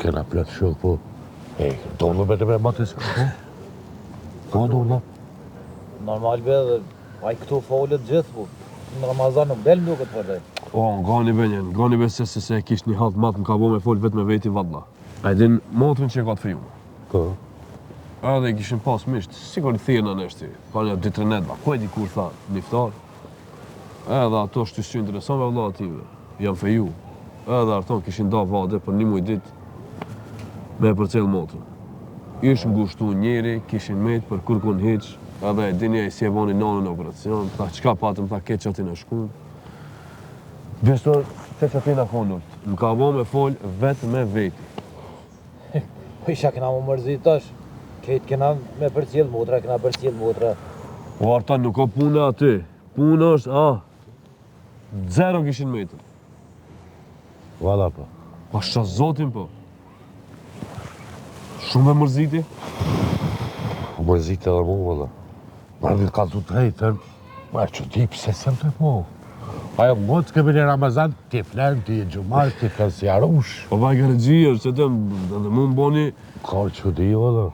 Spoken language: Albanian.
Kena plot shok, po. E, do në betë me matë së po. Po, do në. Normal be dhe ai këtu folet gjithë, po. Në Ramazan nuk del më duket për dhe. O, ngani be një, ngani be se se se kish një hall t'madh më ka bo me fol vetë me veti valla. A e din motrën që e ka të fejume. Po. Edhe i kishin pas miqt, sikur i thirrën neshti, pa një 2-3 net, ku e di kur tha, një iftar. Edhe ato shty sy intereson me vëlla ative, janë feju. Edhe Arton kishin da vade për një muj dit me e përcjell motrën. Ish ngushtu njeri, kishin met për kurkun hiq, edhe e dini ai si e voni nanën në operacion, tha çka patëm, tha keq aty në shkun. Beso, keq aty na konë ult. Më ka bo me fol vetë me veti. Po isha kena mu mërzit tash. Kejt kena me përcjell motra, kena përcjell motra. O Artan, nuk o puna aty. Puna është, a, zero kishin metën. Valla po. Pasha zotin po. Shumë e mërziti. U mërzit edhe mu, valla. Ma një ka të drejtën, ma që ti pse s'jam të po. Ajo ngotë kemi në Ramazan, ti flen, ti e gjumar, ti flen si arush. Po vaj garëgji është, që të edhe mu më boni, Ka që di, valla.